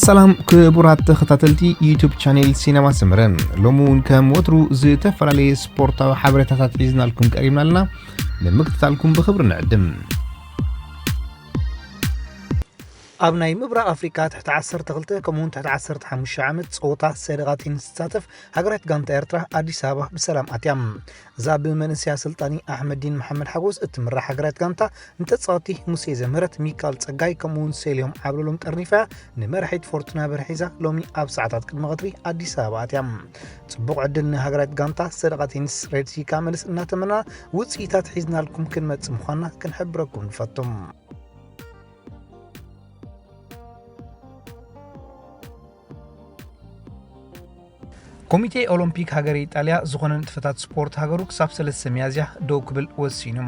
ሰላም ክቡራት ተኸታተልቲ ዩቱብ ቻኔል ሲነማ ሰመረ፣ ሎሚ እውን ከም ወትሩ ዝተፈላለየ ስፖርታዊ ሓበሬታታት ሒዝናልኩም ቀሪብና ኣለና። ንምክትታልኩም ብኽብሪ ንዕድም። ኣብ ናይ ምብራቕ ኣፍሪካ ትሕቲ ዓሰርተ ክልተ ከምኡውን ትሕቲ ዓሰርተ ሓሙሽተ ዓመት ፀወታ ሰደቓ ቴኒስ ዝሳተፍ ሃገራዊት ጋንታ ኤርትራ ኣዲስ ኣበባ ብሰላም ኣትያ። እዛ ብመንእሰይ ኣሰልጣኒ ኣሕመዲን መሓመድ ሓጎስ እትምራሕ ሃገራዊት ጋንታ ንተጻወቲ ሙሴ ዘምህረት፣ ሚካል ጸጋይ ከምኡውን ሴልዮም ዓብለሎም ጠርኒፋ ንመራሒት ፎርቱና በርሒዛ ሎሚ ኣብ ሰዓታት ቅድሚ ቀትሪ ኣዲስ ኣበባ ኣትያ። ጽቡቕ ዕድል ንሃገራዊት ጋንታ ሰደቓ ቴኒስ ሬድ ሲ ካመልስ እናተመና ውጽኢታት ሒዝናልኩም ክንመጽእ ምዃንና ክንሕብረኩም ንፈቱ። ኮሚቴ ኦሎምፒክ ሃገረ ኢጣልያ ዝኾነ ንጥፈታት ስፖርት ሃገሩ ክሳብ ሰለስተ ሚያዝያ ደው ክብል ወሲኑ።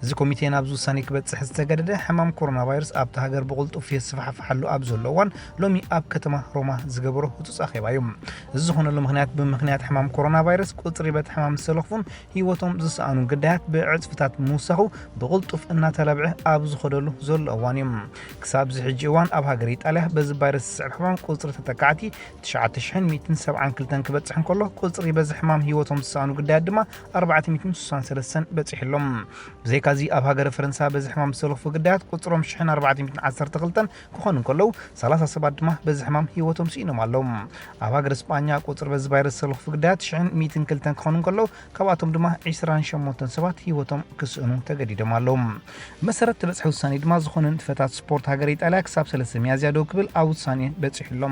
እዚ ኮሚቴ ናብዚ ውሳኔ ክበጽሕ ዝተገደደ ሕማም ኮሮና ቫይረስ ኣብታ ሃገር ብቕልጡፍ የስፋሕፍሓሉ ኣብ ዘሎ እዋን ሎሚ ኣብ ከተማ ሮማ ዝገበሮ ህጹጽ ኣኼባ እዩ። እዚ ዝኾነሉ ምኽንያት ብምኽንያት ሕማም ኮሮና ቫይረስ ቁጽሪ በቲ ሕማም ዝተለኽፉን ህይወቶም ዝሰኣኑን ግዳያት ብዕጽፍታት ምውሳኹ ብቕልጡፍ እናተለብዐ ኣብ ዝኸደሉ ዘሎ እዋን እዩ። ክሳብ እዚ ሕጂ እዋን ኣብ ሃገረ ኢጣልያ በዚ ቫይረስ ዝስዕብ ሕማም ቁጽሪ ተጠቃዕቲ ትሽዓተ ሽሕን ሚእትን ሰብዓን ክልተን ክበጽሕ እንከሎ፣ ቁጽሪ በዚ ሕማም ህይወቶም ዝሰኣኑ ግዳያት ድማ ኣርባዕተ ሚእትን ስሳን ሰለስተን በጺሑ ኣሎ። ብዘይካዚ ኣብ ሃገረ ፈረንሳ በዚ ሕማም ዝተለኽፉ ግዳያት ቁጽሮም ሽሕን ኣርባዕተ ሚእትን ዓሰርተ ክልተን ክኾኑ እንከለዉ፣ ሰላሳ ሰባት ድማ በዚ ሕማም ህይወቶም ስኢኖም ኣለዉ። ኣብ ሃገረ ስጳኛ ቁጽሪ በዚ ቫይረስ ዝተለኽፉ ግዳያት ሽሕን ሚእትን ክልተን ክኾኑ እንከለዉ፣ ካብኣቶም ድማ ዒስራን ሸሞንተን ሰባት ህይወቶም ክስእኑ ተገዲዶም ኣለዉ። መሰረት ተበጽሐ ውሳኔ ድማ ዝኾነ ንጥፈታት ስፖርት ሃገረ ኢጣልያ ክሳብ ሰለስተ ሚያዝያ ደው ክብል ኣብ ውሳኔ በጺሑ ኣሎ።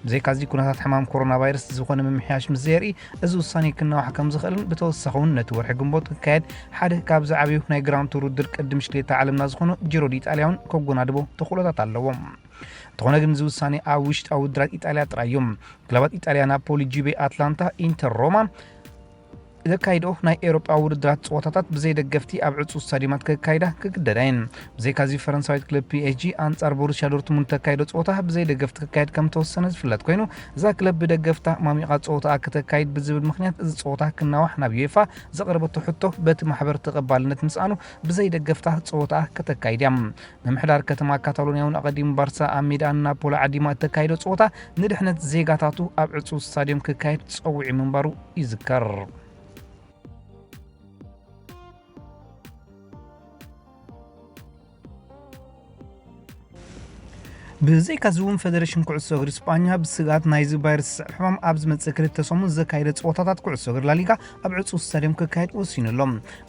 ብዘይካዚ ኩነታት ሕማም ኮሮና ቫይረስ ዝኾነ ምምሕያሽ ምስ ዘየርኢ፣ እዚ ውሳኔ ክናዋሕ ከም ዝኽእልን ብተወሳኺ እውን ነቲ ወርሒ ግንቦት ክካየድ ሓደ ካብ ዝዓበዩ ናይ ግራንድ ቱር ውድድር ቅድም ሽክሌታ ዓለምና ዝኾነ ጂሮ ዲ ኢጣልያ እውን ከጎናድቦ ተኽእሎታት ኣለዎ። እንተኾነ ግን እዚ ውሳኔ ኣብ ውሽጣዊ ውድድራት ኢጣልያ ጥራይ እዩ። ክለባት ኢጣልያ ናፖሊ፣ ጁቬ፣ ኣትላንታ፣ ኢንተር፣ ሮማ ዘካይድኦ ናይ ኤውሮጳ ውድድራት ጸወታታት ብዘይ ደገፍቲ ኣብ ዕጹው ስታድዮማት ከካይዳ ክግደዳ እየን። ብዘይካዚ ፈረንሳዊት ክለብ ፒ ኤስ ጂ ኣንጻር ቦሩስያ ዶርትሙንድ ተካይዶ ጸወታ ብዘይ ደገፍቲ ክካየድ ከም ተወሰነ ዝፍለጥ ኮይኑ፣ እዛ ክለብ ብደገፍታ ማሚቓ ጸወታኣ ከተካይድ ብዝብል ምኽንያት እዚ ጸወታ ክናዋሕ ናብ ዩኤፋ ዘቕረበቶ ሕቶ በቲ ማሕበር ተቐባልነት ምስኣኑ ብዘይ ደገፍታ ጸወታኣ ከተካይድ እያ። ምምሕዳር ከተማ ካታሎንያ እውን ኣቐዲሙ ባርሳ ኣብ ሜዳ ንናፖሊ ዓዲማ እተካይዶ ጸወታ ንድሕነት ዜጋታቱ ኣብ ዕጹው ስታድዮም ክካየድ ጸዊዑ ምንባሩ ይዝከር። ብዘይካዚ እውን ፈደሬሽን ኩዕሶ እግሪ ስጳኛ ብስግኣት ናይዚ ቫይረስ ዝስዕብ ሕማም ኣብ ዝመጽእ ክልተ ሰሙን ዘካየደ ጸወታታት ኩዕሶ እግሪ ላሊጋ ኣብ ዕጹው ስታድዮም ክካየድ ወሲኑ ኣሎ።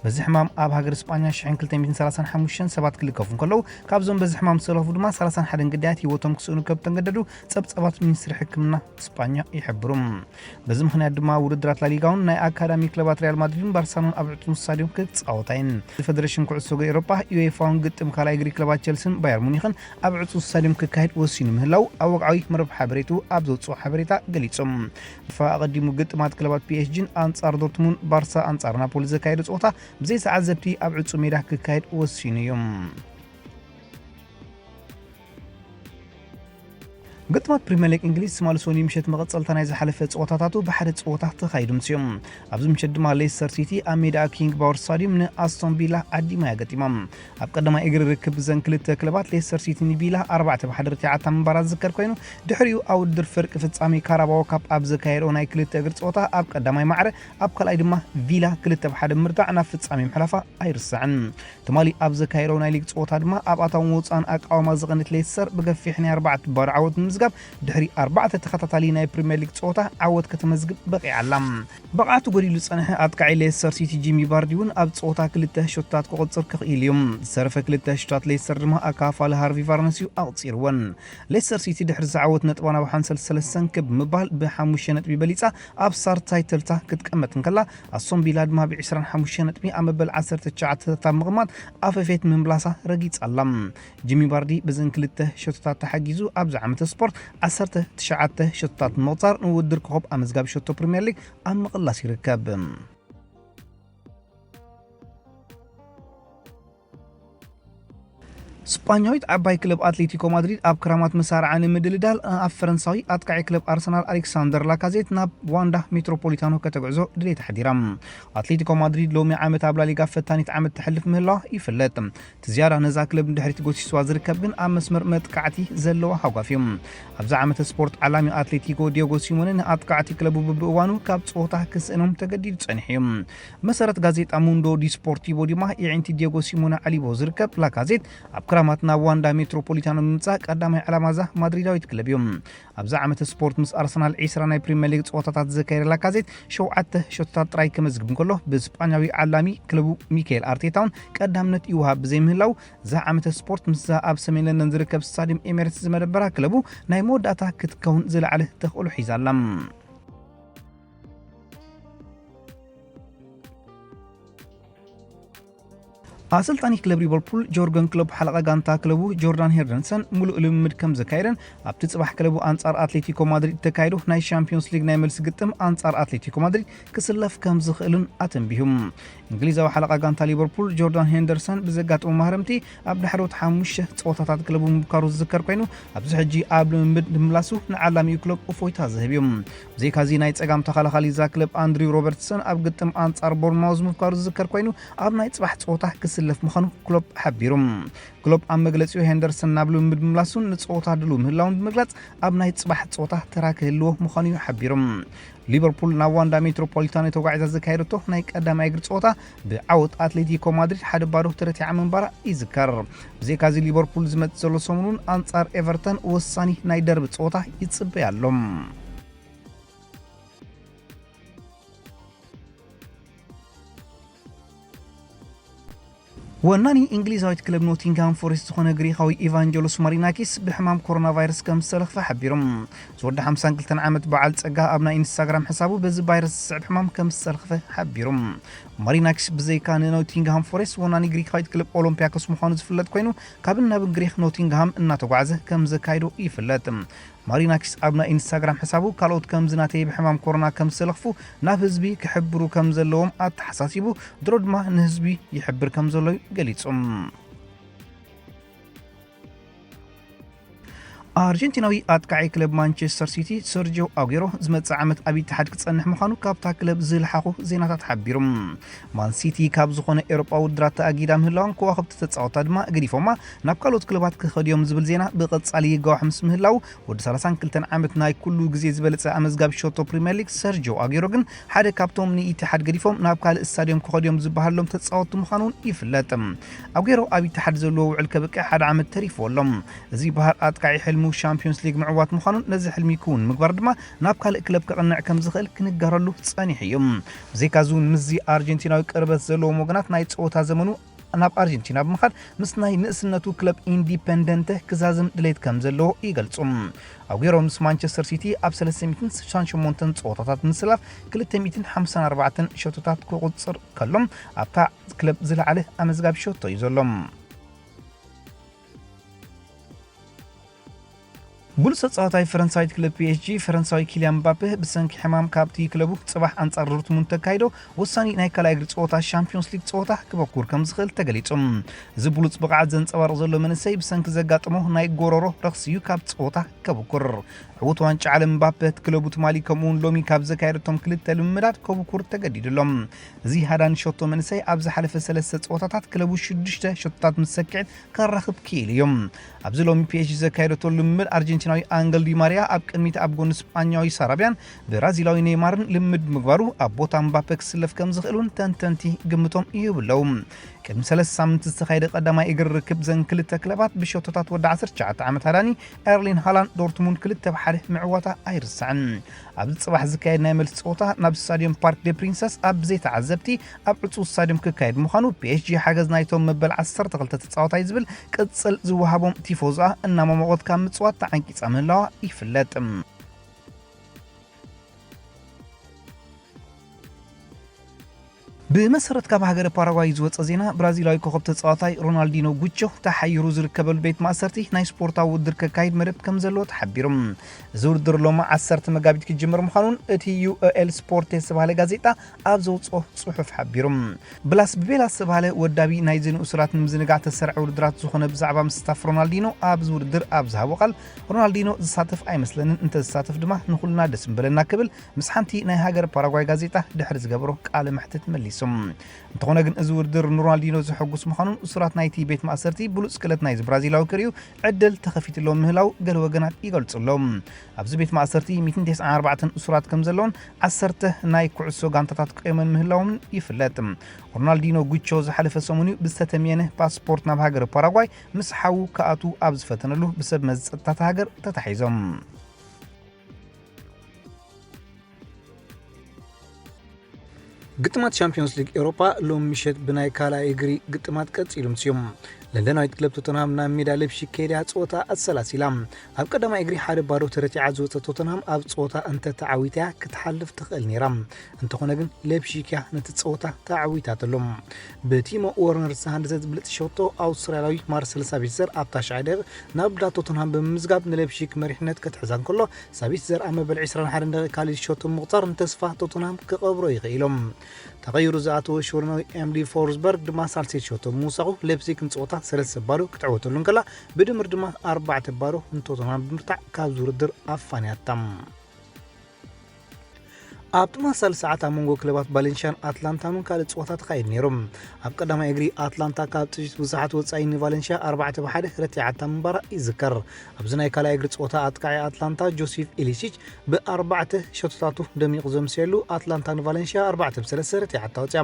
በዚ ሕማም ኣብ ሃገር ስጳኛ ሽሕን ክልተ ሚእትን ሰላሳን ሓሙሽተን ሰባት ክልከፉ እንከለዉ፣ ካብዞም በዚ ሕማም ዝተለኽፉ ድማ ሰላሳን ሓደን ግዳያት ህይወቶም ክስእኑ ከም ዝተገደዱ ጸብጻባት ሚኒስትሪ ሕክምና ስጳኛ ይሕብሩ። በዚ ምኽንያት ድማ ውድድራት ላሊጋውን ናይ ኣካዳሚ ክለባት ሪያል ማድሪድን ባርሳኖን ኣብ ዕጹው ስታድዮም ክጻወታ እየን። ፈደሬሽን ኩዕሶ እግሪ ኤውሮጳ ዩኤፋ እውን ግጥም ካልኣይ እግሪ ክለባት ቸልሲን ባየር ሙኒኽን ኣብ ዕጹው ስታድዮም ክካየድ ወሲኑ ምህላው ኣብ ወግዓዊ መርበብ ሓበሬቱ ኣብ ዘውጽኦ ሓበሬታ ገሊጹ። ፊፋ ኣቐዲሙ ግጥማት ክለባት ፒ ኤስ ጂን ኣንጻር ዶርትሙንድ፣ ባርሳ ኣንጻር ናፖሊ ዘካየደ ጸወታ ብዘይ ተዓዘብቲ ኣብ ዕጹው ሜዳ ክካየድ ወሲኑ እዩ። ግጥማት ፕሪምየር ሊግ እንግሊዝ ትማሊ ሰኑይ ምሸት መቐጸልታ ናይ ዝሓለፈ ጸወታታቱ ብሓደ ጸወታ ተኻይዱ ኣምስዩ። ኣብዚ ምሸት ድማ ሌስተር ሲቲ ኣብ ሜዳ ኪንግ ፓወር ስታድዩም ንኣስቶን ቪላ ዓዲማ እያ ገጢማ። ኣብ ቀዳማይ እግሪ ርክብ እዘን ክልተ ክለባት ሌስተር ሲቲ ንቪላ ኣርባዕተ ብሓደ ረቲዓታ ምንባራ ዝዝከር ኮይኑ፣ ድሕሪኡ ኣብ ውድድር ፍርቂ ፍጻሜ ካራባኦ ካፕ ኣብ ዘካየድኦ ናይ ክልተ እግሪ ጸወታ ኣብ ቀዳማይ ማዕረ ኣብ ካልኣይ ድማ ቪላ ክልተ ብሓደ ብምርታዕ ናብ ፍጻሜ ምሕላፋ ኣይርሳዕን። ትማሊ ኣብ ዘካየዶ ናይ ሊግ ጸወታ ድማ ኣብ ኣታውን ወጻእን ኣቃውማ ዝቐንት ሌስተር ብገፊሕ ናይ ኣርባዕተ ባዶ ዓወት ንምዝጋብ ድሕሪ ኣርባዕተ ተኸታታሊ ናይ ፕሪምየር ሊግ ጸወታ ዓወት ከተመዝግብ በቒዓ ኣላ። ብቕዓቱ ጎዲሉ ዝጸንሐ ኣጥቃዒ ሌስተር ሲቲ ጂሚ ቫርዲ እውን ኣብ ጸወታ ክልተ ሸቶታት ክቑጽር ክኽኢል እዩ። ዝተረፈ ክልተ ሸቶታት ሌስተር ድማ ኣካፋሊ ሃርቪ ቫርነስ እዩ ኣቑጺርወን። ሌስተር ሲቲ ድሕሪ ዝዓወት ነጥባ ናብ ሓንሰል ሰለስተን ክብ ብምባል ብሓሙሽተ ነጥቢ በሊጻ ኣብ ሳር ታይትልታ ክትቀመጥ እንከላ፣ ኣስቶን ቪላ ድማ ብ ዕስራን ሓሙሽተ ነጥቢ ኣብ መበል ዓሰርተ ትሽዓተ ኣብ ምቕማጥ ኣፈፌት ምምላሳ ረጊጻ ኣላ። ጂሚ ቫርዲ በዘን ክልተ ሸቶታት ተሓጊዙ ኣብዚ ዓመተ ስፖርት ዓሰርተ ትሽዓተ ሸቶታት ብምቕጻር ንውድድር ኮኸብ ኣመዝጋቢ ሸቶ ፕሪምየር ሊግ ኣብ ምቕላስ ይርከብ። ስጳኛዊት ዓባይ ክለብ ኣትሌቲኮ ማድሪድ ኣብ ክራማት መሳርዓ ንምድልዳል፣ ኣብ ፈረንሳዊ ኣጥቃዒ ክለብ ኣርሰናል ኣሌክሳንደር ላካዜት ናብ ዋንዳ ሜትሮፖሊታኖ ከተግዕዞ ድሌት ኣሕዲራ። ኣትሌቲኮ ማድሪድ ሎሚ ዓመት ኣብ ላሊጋ ፈታኒት ዓመት ተሕልፍ ምህላዋ ይፍለጥ። እቲ ዝያዳ ነዛ ክለብ ንድሕሪት ጎሲስዋ ዝርከብ ግን ኣብ መስመር መጥቃዕቲ ዘለዋ ሃጓፍ እዩ። ኣብዚ ዓመተ ስፖርት ዓላሚ ኣትሌቲኮ ዲዮጎ ሲሞነ ንኣጥቃዕቲ ክለቡ ብብእዋኑ ካብ ጸወታ ክስእኖም ተገዲዱ ጸኒሑ እዩ። ብመሰረት ጋዜጣ ሙንዶ ዲስፖርቲቮ ድማ፣ የዒንቲ ዲዮጎ ሲሞነ ዓሊቦ ዝርከብ ላካዜት ኣብ ክራማት ናብ ዋንዳ ሜትሮፖሊታኖ ብምምጻእ ቀዳማይ ዕላማ እዛ ማድሪዳዊት ክለብ እዩ። ኣብዚ ዓመተ ስፖርት ምስ ኣርሰናል ዒስራ ናይ ፕሪምየር ሊግ ጸወታታት ዘካየደ ላካዜት ሸውዓተ ሸቶታት ጥራይ ከመዝግብ እንከሎ፣ ብስጳኛዊ ዓላሚ ክለቡ ሚካኤል ኣርቴታ እውን ቀዳምነት ይወሃብ ብዘይምህላው፣ እዛ ዓመተ ስፖርት ምስዛ ኣብ ሰሜን ለንደን ዝርከብ ስታዲየም ኤሚሬትስ ዝመደበራ ክለቡ ናይ መወዳእታ ክትከውን ዝለዓለ ተኽእሎ ሒዛ ኣላ። ኣሰልጣኒ ክለብ ሊቨርፑል ጆርገን ክሎፕ፣ ሓለቓ ጋንታ ክለቡ ጆርዳን ሄንደርሰን ምሉእ ልምምድ ከም ዘካየደን ኣብቲ ጽባሕ ክለቡ ኣንጻር ኣትሌቲኮ ማድሪድ እተካየዶ ናይ ሻምፒዮንስ ሊግ ናይ መልሲ ግጥም ኣንጻር ኣትሌቲኮ ማድሪድ ክስለፍ ከም ዝኽእልን ኣተንቢሁ። እንግሊዛዊ ሓለቓ ጋንታ ሊቨርፑል ጆርዳን ሄንደርሰን ብዘጋጠሞ ማህረምቲ ኣብ ዳሕሮት ሓሙሽተ ጸወታታት ክለቡ ምብካሩ ዝዝከር ኮይኑ፣ ኣብዚ ሕጂ ኣብ ልምምድ ንምላሱ ንዓላሚኡ ክሎፕ እፎይታ ዝህብ እዩ። ብዘይካዚ ናይ ጸጋም ተኸላኻሊ እዛ ክለብ ኣንድሪው ሮበርትሰን ኣብ ግጥም ኣንጻር ቦርንማውዝ ምብካሩ ዝዝከር ኮይኑ፣ ኣብ ናይ ጽባሕ ጸወታ ክስለፍ ምዃኑ ክሎፕ ሓቢሩ። ክሎፕ ኣብ መግለጺኡ ሄንደርሰን ናብ ልምምድ ምምላሱን ንጸወታ ድሉው ምህላውን ብምግላጽ፣ ኣብ ናይ ጽባሕ ጸወታ ተራ ክህልዎ ምዃኑ እዩ ሓቢሩ። ሊቨርፑል ናብ ዋንዳ ሜትሮፖሊታኖ ተጓዒዛ ዘካየደቶ ናይ ቀዳማይ እግሪ ጸወታ ብዓወት ኣትሌቲኮ ማድሪድ ሓደ ባዶ ተረቲዓ ምንባራ ይዝከር። ብዘይካዚ ሊቨርፑል ዝመጽእ ዘሎ ሰሙን እውን ኣንጻር ኤቨርተን ወሳኒ ናይ ደርቢ ጸወታ ይጽበያ ኣሎ። ወናኒ እንግሊዛዊት ክለብ ኖቲንግሃም ፎሬስት ዝኾነ ግሪኻዊ ኢቫንጀሎስ ማሪናኪስ ብሕማም ኮሮና ቫይረስ ከም ዝተለኽፈ ሓቢሩ። ዝወዲ ሓምሳን ክልተን ዓመት በዓል ጸጋ ኣብ ናይ ኢንስታግራም ሕሳቡ በዚ ቫይረስ ዝስዕብ ሕማም ከም ዝተለኽፈ ሓቢሩ። ማሪናኪስ ብዘይካ ንኖቲንግሃም ፎሬስት ወናኒ ግሪኻዊት ክለብ ኦሎምፒያኮስ ምዃኑ ዝፍለጥ ኮይኑ፣ ካብን ናብን ግሪኽ ኖቲንግሃም እናተጓዕዘ ከም ዘካይዶ ይፍለጥ። ማሪናኪስ ኣብ ናይ ኢንስታግራም ሕሳቡ ካልኦት ከምዚ ናተይ ብሕማም ኮሮና ከም ዝተለኽፉ ናብ ህዝቢ ክሕብሩ ከም ዘለዎም ኣተሓሳሲቡ፣ ድሮ ድማ ንህዝቢ ይሕብር ከም ዘሎ እዩ ገሊጹ። ኣርጀንቲናዊ ኣጥቃዒ ክለብ ማንቸስተር ሲቲ ሰርጂዮ ኣጉሮ ዝመጽእ ዓመት ኣብ ኢትሓድ ክጸንሕ ምዃኑ ካብታ ክለብ ዝለሓኹ ዜናታት ሓቢሩ። ማን ሲቲ ካብ ዝኾነ ኤውሮጳዊ ውድድራት ተኣጊዳ ምህላዋን ከዋኽብቲ ተጻወታ ድማ ገዲፎማ ናብ ካልኦት ክለባት ክኸዱ እዮም ዝብል ዜና ብቐጻሊ ይጋዋሕ ምስ ምህላው፣ ወዲ ሰላሳን ክልተን ዓመት ናይ ኩሉ ግዜ ዝበለጸ ኣመዝጋቢ ሸቶ ፕሪምየር ሊግ ሰርጂዮ ኣጉሮ ግን ሓደ ካብቶም ንኢትሓድ ገዲፎም ናብ ካልእ ስታድዮም ክኸዱ እዮም ዝበሃሎም ተጻወትቲ ምዃኑ እውን ይፍለጥ። ኣጉሮ ኣብ ኢትሓድ ዘለዎ ውዕል ከብቅዕ ሓደ ዓመት ተሪፍዎ ኣሎ። እዚ በሃር ኣጥቃዒ ሕልሙ ሻምፒዮንስ ሊግ ምዕዋት ምዃኑን ነዚ ሕልሚ ክውን ምግባር ድማ ናብ ካልእ ክለብ ከቕንዕ ከም ዝኽእል ክንገረሉ ጸኒሑ እዩ። ብዘይካዚ እውን ምስዚ ኣርጀንቲናዊ ቅርበት ዘለዎም ወገናት ናይ ጸወታ ዘመኑ ናብ ኣርጀንቲና ብምኻድ ምስ ናይ ንእስነቱ ክለብ ኢንዲፐንደንተ ክዛዝም ድሌት ከም ዘለዎ ይገልጹ። ኣጉሮ ምስ ማንቸስተር ሲቲ ኣብ ሰለስተ ሚእትን ስሳን ሸሞንተን ጸወታታት ምስላፍ ክልተ ሚእትን ሓምሳን ኣርባዕተን ሸቶታት ክቑጽር ከሎ፣ ኣብታ ክለብ ዝለዓለ ኣመዝጋቢ ሸቶ እዩ ዘሎ። ብሉጽ ተጻዋታይ ፈረንሳዊት ክለብ ፒ ኤስ ጂ፣ ፈረንሳዊ ኪልያን ምባፔ ብሰንኪ ሕማም ካብቲ ክለቡ ጽባሕ ኣንጻር ዶርትሙንድ ተካይዶ ወሳኒ ናይ ካልኣይ እግሪ ጸወታ ሻምፒዮንስ ሊግ ጸወታ ክበኩር ከም ዝኽእል ተገሊጹ። እዚ ብሉጽ ብቕዓት ዘንጸባርቕ ዘሎ መንእሰይ ብሰንኪ ዘጋጠሞ ናይ ጎረሮ ረኽሲ እዩ ካብ ጸወታ ከብኩር። ዕዉት ዋንጫ ዓለም ምባፔ እቲ ክለቡ ትማሊ ከምኡውን ሎሚ ካብ ዘካየደቶም ክልተ ልምምዳት ከብኩር ተገዲዱ ኣሎ። እዚ ሃዳኒ ሸቶ መንእሰይ ኣብ ዝሓለፈ ሰለስተ ጸወታታት ክለቡ ሽዱሽተ ሸቶታት ምስ ሰክዐት ከራኽብ ክኢሉ እዩ። ኣብዚ ሎሚ ፒ ኤስ ጂ ዘካየደቶ ልምምድ ኣርጀንቲናዊ ኣንገል ዲ ማሪያ ኣብ ቅድሚት ኣብ ጎኒ ስጳኛዊ ሳራቢያን ብራዚላዊ ኔይማርን ልምምድ ብምግባሩ ኣብ ቦታ ምባፔ ክስለፍ ከም ዝኽእል እውን ተንተንቲ ግምቶም ይህቡ ኣለዉ። ቅድሚ ሰለስተ ሳምንቲ ዝተኻየደ ቀዳማይ እግሪ ርክብ ዘን ክልተ ክለባት ብሸቶታት ወዲ ዓሰርተ ትሽዓተ ዓመት ሃዳኒ ኤርሊን ሃላንድ ዶርትሙንድ ክልተ ብ ሓደ ምዕዋታ ኣይርሳዕን። ኣብዚ ጽባሕ ዝካየድ ናይ መልሲ ጸወታ ናብ ስታድዮም ፓርክ ደ ፕሪንሰስ ኣብ ብዘይ ተዓዘብቲ ኣብ ዕጹው ስታድዮም ክካየድ ምዃኑ፣ ፒ ኤስ ጂ ሓገዝ ናይቶም መበል ዓሰርተ ክልተ ተጻዋታይ ዝብል ቅጽል ዝወሃቦም ቲፎዞኣ እናመሞቖት ካብ ምጽዋት ተዓንቂጻ ምህላዋ ይፍለጥ። ብመሰረት ካብ ሃገረ ፓራጓይ ዝወጸ ዜና፣ ብራዚላዊ ኮኸብ ተጻዋታይ ሮናልዲኖ ጉቾ ተሓይሩ ዝርከበሉ ቤት ማእሰርቲ ናይ ስፖርታዊ ውድድር ከካይድ መደብ ከም ዘለዎ ተሓቢሩ። እዚ ውድድር ሎሚ ዓሰርተ መጋቢት ክጅምር ምዃኑን እቲ ዩ ኤ ኤል ስፖርት ዝተባህለ ጋዜጣ ኣብ ዘውጽኦ ጽሑፍ ሓቢሩ። ብላስ ብቤላስ ዝተባህለ ወዳቢ ናይዚ ንእሱራት ንምዝንጋዕ ተሰርዐ ውድድራት ዝኾነ ብዛዕባ ምስታፍ ሮናልዲኖ ኣብዚ ውድድር ኣብ ዝሃቦ ቃል፣ ሮናልዲኖ ዝሳተፍ ኣይመስለንን፣ እንተ ዝሳተፍ ድማ ንኹልና ደስ ምበለና ክብል ምስ ሓንቲ ናይ ሃገር ፓራጓይ ጋዜጣ ድሕሪ ዝገበሮ ቃለ መሕትት መሊሱ። እንተኾነ ግን እዚ ውድድር ንሮናልዲኖ ዘሐጉስ ምዃኑን እሱራት ናይቲ ቤት ማእሰርቲ ብሉጽ ክለት ናይዚ ብራዚላዊ ክርእዩ ዕድል ተኸፊትሎም ምህላው ገለ ወገናት ይገልጹ ኣለዉ። ኣብዚ ቤት ማእሰርቲ ሚእትን ተስዓን ኣርባዕተን እሱራት ከም ዘለውን ዓሰርተ ናይ ኩዕሶ ጋንታታት ቆይመን ምህላዎም ይፍለጥ። ሮናልዲኖ ጉቾ ዝሓለፈ ሰሙን እዩ ብዝተተምየነ ፓስፖርት ናብ ሃገር ፓራጓይ ምስ ሓዉ ክኣቱ ኣብ ዝፈተነሉ ብሰብ መዚ ጸጥታታ ሃገር ተታሒዞም። ግጥማት ቻምፒዮንስ ሊግ ኤውሮጳ ሎም ምሸት ብናይ ካልኣይ እግሪ ግጥማት ቀጺሉ ምስዮም። ለንደናዊት ክለብ ቶተንሃም ናብ ሜዳ ሌፕሺግ ከይዳ ጸወታ ኣሰላሲላ። ኣብ ቀዳማይ እግሪ ሓደ ባዶ ተረቲዓ ዝወጸት ቶተንሃም ኣብ ጸወታ እንተ ተዓዊታ ክትሓልፍ ትኽእል ነይራ። እንተኾነ ግን ሌፕሺግ እያ ነቲ ጸወታ ተዓዊታትሎም። ብቲሞ ዎርነር ዝተሃንደሰት ብልጽቲ ሸቶ ኣውስትራልያዊ ማርሰል ሳቢትዘር ኣብ ታሽዓይ ደቂቕ ናብ ዳ ቶተንሃም ብምምዝጋብ ንሌፕሺግ መሪሕነት ክትሕዛ እንከሎ ሳቢትዘር ኣብ መበል ዕስራን ሓደን ደቂቕ ካልእ ሸቶ ምቑጻር ንተስፋ ቶተንሃም ክቐብሮ ይኽእሎም። ተቐይሩ ዝኣተወ ሽወደናዊ ኤምሊ ፎርስበርግ ድማ ሳልሰይቲ ሸቶ ብምውሳኹ ሌፕሲግ ንጸወታ ሰለስተ ባዶ ክትዕወተሉ እንከላ ብድምር ድማ ኣርባዕተ ባዶ ንቶተንሃም ብምርታዕ ካብዚ ውድድር ኣፋንያታ። ኣብ ተመሳሳሊ ሰዓት ኣብ መንጎ ክለባት ቫሌንሽያን ኣትላንታን እውን ካልእ ጸወታ ተኻይድ ነይሩ። ኣብ ቀዳማይ እግሪ ኣትላንታ ካብ ጥይት ብዙሓት ወጻኢ ንቫሌንሽያ ኣርባዕተ ብሓደ ረቲዓታ ምንባራ ይዝከር። ኣብዚ ናይ ካልኣይ እግሪ ጸወታ ኣጥቃዒ ኣትላንታ ጆሲፍ ኢሊሲች ብኣርባዕተ ሸቶታቱ ደሚቑ ዘምስየሉ ኣትላንታ ንቫሌንሽያ ኣርባዕተ ብሰለስተ ረቲዓታ ወጽያ።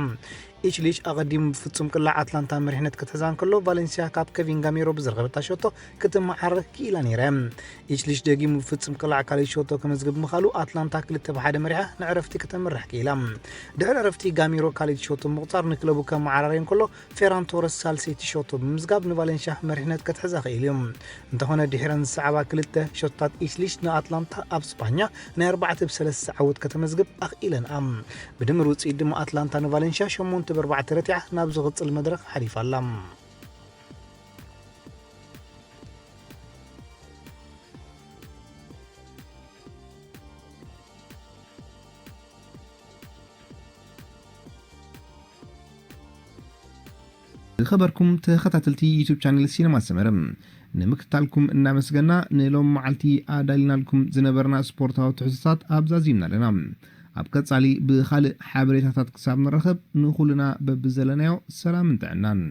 ኢችሊች ኣቐዲሙ ብፍጹም ቅላዕ ኣትላንታ መሪሕነት ክትሕዛ እንከሎ ቫሌንስያ ካብ ከቪን ጋሜሮ ብዝረኸበታ ሸቶ ክትመዓረ ክኢላ ነይራ። ኢችሊች ደጊሙ ብፍጹም ቅላዕ ካልእ ሸቶ ከመዝግብ ምኻሉ ኣትላንታ ክልተ ብሓደ መሪሓ ንዕረፍቲ ከተምርሕ ክኢላ። ድሕሪ ዕረፍቲ ጋሜሮ ካልእ ሸቶ ምቑጻር ንክለቡ ከመዓራርዮ እንከሎ ፌራን ቶረስ ሳልሰይቲ ሸቶ ብምምዝጋብ ንቫሌንስያ መሪሕነት ክትሕዛ ክኢሉ እዩ። እንተኾነ ድሒረን ዝሰዓባ ክልተ ሸቶታት ኢችሊች ንኣትላንታ ኣብ ስፓኛ ናይ ኣርባዕተ ብሰለስተ ዓወት ከተመዝግብ ኣኽኢለንኣ። ብድምር ውፅኢት ድማ ኣትላንታ ንቫሌንሽያ ሸሞንተ ብኣርባዕተ ረቲዓ ናብ ዝቕፅል መድረኽ ሓሊፋ ኣላ። ዝኸበርኩም ተኸታተልቲ ዩቱብ ቻነል ሲነማ ሰመረ፣ ንምክትታልኩም እናመስገና፣ ንሎም መዓልቲ ኣዳሊናልኩም ዝነበርና ስፖርታዊ ትሕዝቶታት ኣብዛዚምና ኣለና። ኣብ ቀጻሊ ብኻልእ ሓበሬታታት ክሳብ ንራኸብ፣ ንኹልና በብዘለናዮ ሰላምን ጥዕናን።